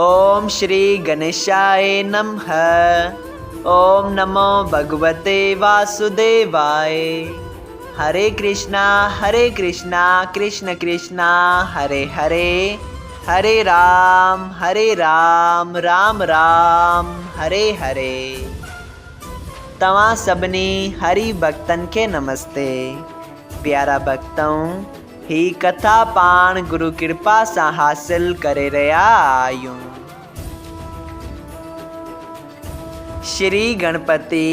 اوم شري گنيشاء نمھ اوم نمو ڀڳوتي واسوديواء هري ڪرشنا هري ڪرشنا ڪرشن ڪرشنا هري هري هري رام هري رام رام رام هري هري. توهان سڀني هري ڀڳتن کي نمستي. پيارا ڀڳتؤ! هي ڪٿا پاڻ گرو ڪرپا سان حاصل ڪري رهيا آهيون. شري گڻپتي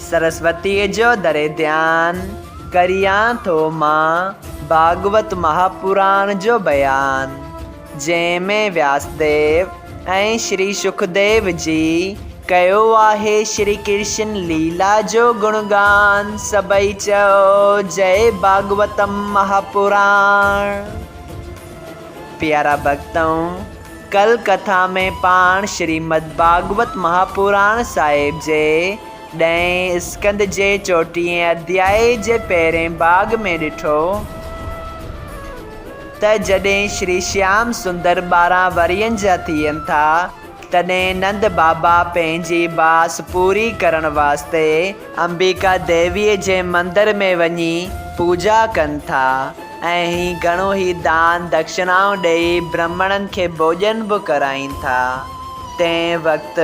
سرسوتيء جو دري ڌيان ڪريان ٿو مان ڀاڳوت مهاپراڻ جو بيان، جنهن ۾ وياسديو ۽ شري شڪديو جي ڪيو آهي شري ڪرشن ليلا جو گڻگان، سڀئي چئو جئي ڀاڳوتم مهاپراڻ. پيارا ڀڳتؤ! ڪل ڪٿا ۾ پاڻ شريمد ڀاڳوت مهاپراڻ صاحب جي ڏهين اسڪنڌ جي چوٽيهين اڌيائي جي پهرين ڀاڳ ۾ ڏٺو ته جڏهن شري شيام سندر 12 ورهين جا ٿين ٿا تڏهن نند بابا پنهنجي باس پوري ڪرڻ واسطي امبيڪا ديويء جي مندر ۾ وڃي پوڄا ڪن ٿا ۽ هي گهڻو ئي دان دڪشڻائون ڏيئي برهمڻن کي ڀوڄن به ڪرائين ٿا. تنهن وقت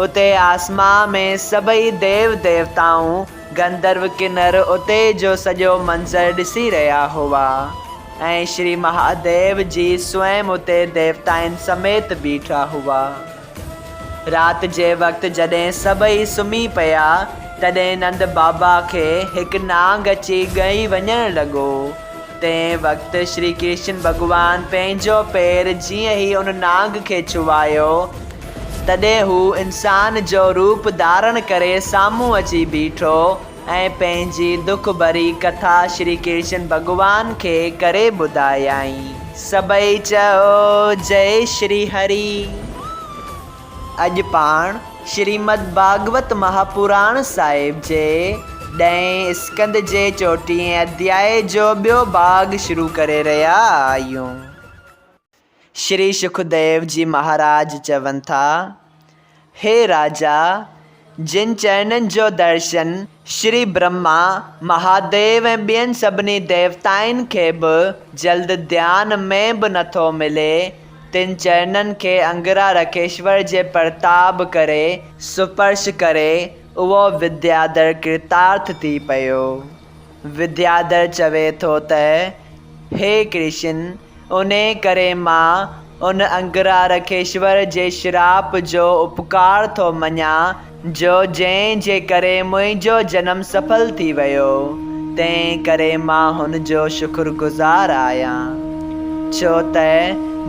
اتي آسمان ۾ سڀئي ديو ديوتائون، گنڌرو ڪنر اتي جو سڄو منظر ڏسي رهيا هئا ۽ شري مهاديو جي سوئم اتي ديوتائن سميت بيٺا هئا. رات جي وقت جڏهن سڀئي سمهي پيا، تڏهن نند بابا کي هڪ نانگ اچي ڳهي وڃڻ لڳو. تنهن وقت شري ڪرشن ڀڳوان پنهنجو پير جيئن ئي ان نانگ کي ڇهايو، تڏهن هو انسان جو روپ ڌارڻ ڪري سامهون اچي بيٺو ۽ پنهنجي دک ڀري ڪٿا شري ڪرشن ڀڳوان کي ڪري ٻڌايائين. سڀئي چئو جئي شري هري. اڄ پاڻ شريمد ڀاڳوت مهاپراڻ صاحب جي ڏهين اسڪنڌ جي چوٽيهين اڌيائي جو ٻيو ڀاڳ شروع ڪري رهيا آهيون. شري شڪديو جي مهاراج چون ٿا، هي راجا! جن چرڻن جو درشن شري برهما، مهاديو ۽ ٻين سڀني ديوتائن کي به جلد ڌيان ۾ به نٿو ملي، تن چرڻن کي انگرا رکيشور جي پرتاب ڪري سپرش ڪري اهو وديادر ڪرتارٿ ٿي پيو. وديادر چوي ٿو ته، هي ڪرشن! انهيء ڪري مان ان انگرا رکيشور جي شراپ جو اپڪار ٿو مڃان، جو جنهن جي ڪري منهنجو جنم سڦل ٿي ويو، تنهن ڪري مان هن جو شڪرگذار آهيان. ڇو ته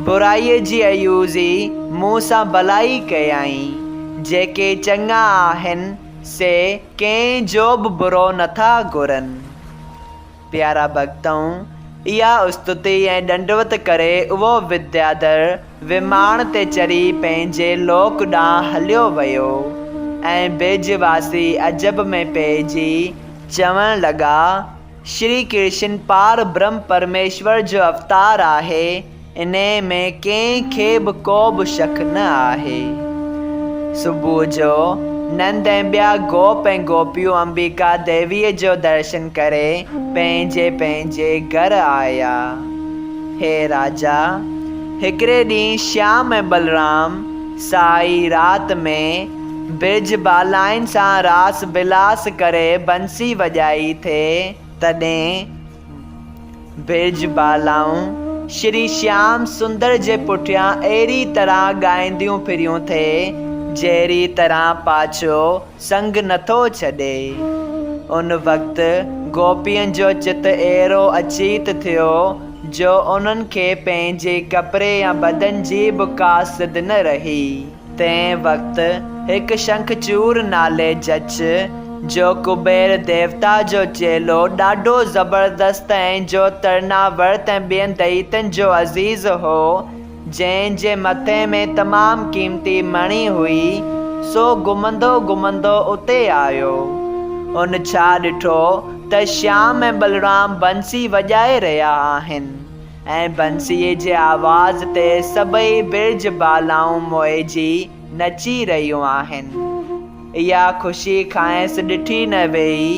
برائيء جي عيوضي مون سان ڀلائي ڪيائين. جيڪي چڱا آهن، سي ڪنهن جو به برو نٿا گهرن. پيارا ڀڳتؤ! اها استتي ۽ ڏنڊوت ڪري اهو ودياڌر وماڻ تي چڙهي پنهنجي لوڪ ڏانهن هليو ويو ۽ برج واسي عجب ۾ پئجي چوڻ لڳا، شري ڪرشن پار برهم پرميشور جو اوتار آهي، انهيء ۾ ڪنهن کي به ڪو به شڪ نه آهي. صبح جو نند ۽ ٻيا گوپ ۽ گوپيون امبيڪا ديويء جو درشن ڪري پنهنجي پنهنجي گهر آيا. هي راجا! هڪڙي ڏينهن شيام ۽ بلرام سائي رات ۾ برج بالائن سان راس بلاس ڪري بنسي وڄائي ٿي، تڏهن برج بالائون شري شيام سندر جي پٺيان اهڙي طرح ڳائينديون ڦريون ٿي، جهڙي طرح پاڇو سنگ نٿو ڇڏي. ان وقت گوپين جو چت اهڙو اچيت ٿيو، جو انهن کي پنهنجي ڪپڙي يا بدن جي به ڪا سڌ نه رهي. تنهن وقت هڪ شنکچور نالي جچ، جو ڪبير ديوتا جو چيلو، ڏاڍو زبردست ۽ جو ترناورت ۽ ٻين دئيتن جو عزيز هو، جنهن جي مٿي ۾ تمام قيمتي مڻي هئي، سو گهمندو گهمندو اتي آيو. ان ڇا ڏٺو ته شيام ۽ بلرام بنسي وڄائي رهيا آهن. ۽ بنسيء جي آواز تي سڀئي برج بالائون موهجي نچي رهيون آهن. اها خوشي کانئس ڏٺي نه ويئي،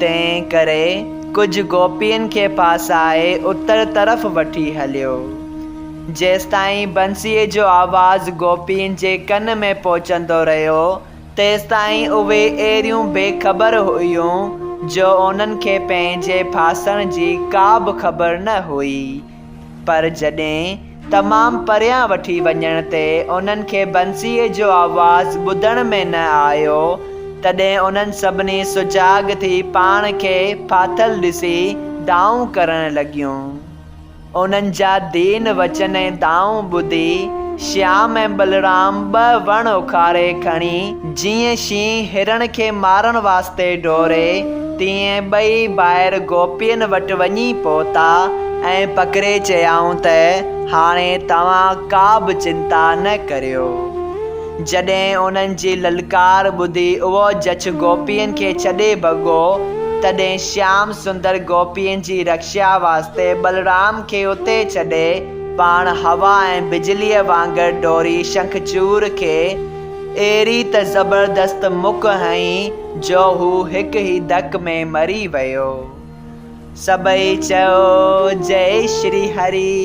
تنهن ڪري ڪجهه گوپين کي ڦاسائي اتر طرف وٺي هليو. جيستائين بنسيء جو آواز گوپين جي ڪن ۾ پهچندو رهيو، تيستائين اهي اهڙيون بي خبر هيون جو انهن کي پنهنجي ڦاسڻ جي ڪا به خبر نه هئي. پر جڏهن تمام پريان وٺي وڃڻ تي انهن کي بنسيء جو آواز ٻڌڻ ۾ نه آيو، تڏهن انهن سڀني سجاڳ ٿي پاڻ کي ڦاٿل ڏسي دانهون ڪرڻ لڳيون. انهن جا دين وچن ۽ دانهون ٻڌي، شيام ۽ ٻلرام ٻه وڻ اکاري کڻي، جيئن شينهن هرڻ کي مارڻ واسطي ڊوڙي، تيئن ٻئي ڀائر گوپين وٽ وڃي پهتا ۽ پڪڙي چيائون ته، هاڻي توهان ڪا به چنتا نه ڪريو. جڏهن انهن جي للڪار ٻڌي اهو جڇ گوپين کي ڇڏي ڀڳو، تڏهن شيام سندر گوپين جي رڪشا واسطي ٻلرام کي اتي ڇڏي، پاڻ هوا ۽ بجليء وانگر ڊوڙي شنکچور کي اهڙي ته زبردست مڪ هنئي، جو هو هڪ ئي ڌڪ ۾ مري ويو. سڀئي چيو، جئي شري هري!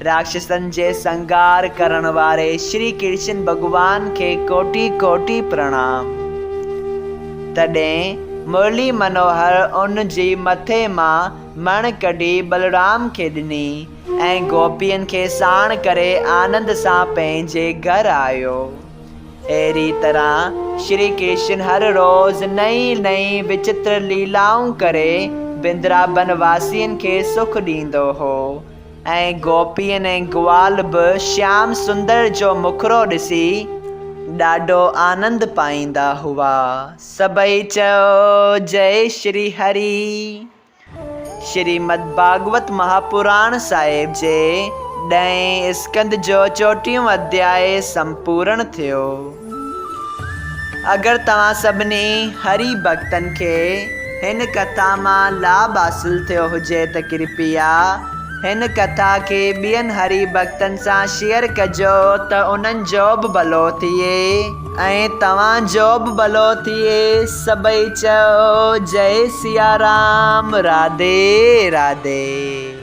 راڪشسن جي سنگهار ڪرڻ واري شري ڪرشن ڀڳوان کي ڪوٽي ڪوٽي پرڻام. تڏهن مرلي منوهر ان جي مٿي مان مڻ ڪڍي ٻلرام کي ڏني ۽ گوپين کي ساڻ ڪري آنند سان پنهنجي گهر آيو. اهڙي طرح شري ڪرشن هر روز نئين نئين وچتر ليلائون ڪري بندرابن واسين کي سک ڏيندو هو. ۽ گوپين ۽ گوال به شيام سندر جو مکڙو ڏسي ڏاڍو آنند پائيندا هئا. سڀئي چيو، جئي شري هري. شريمد ڀاڳوت مهاپراڻ صاحب جي ڏهين اسڪنڌ جو چوٽيهون اڌياء سمپورڻ ٿيو. اگر توهان سڀني هري ڀڳتن کي هن ڪٿا مان لاڀ حاصل ٿيو هجي ته ڪرپيا هن ڪٿا کي ٻين هري ڀڳتن سان شيئر ڪجو ته انهن جو به ڀلو ٿئي ۽ توهان جو به ڀلو ٿئي سڀئي چئو جئي سيارام راڌي راڌي.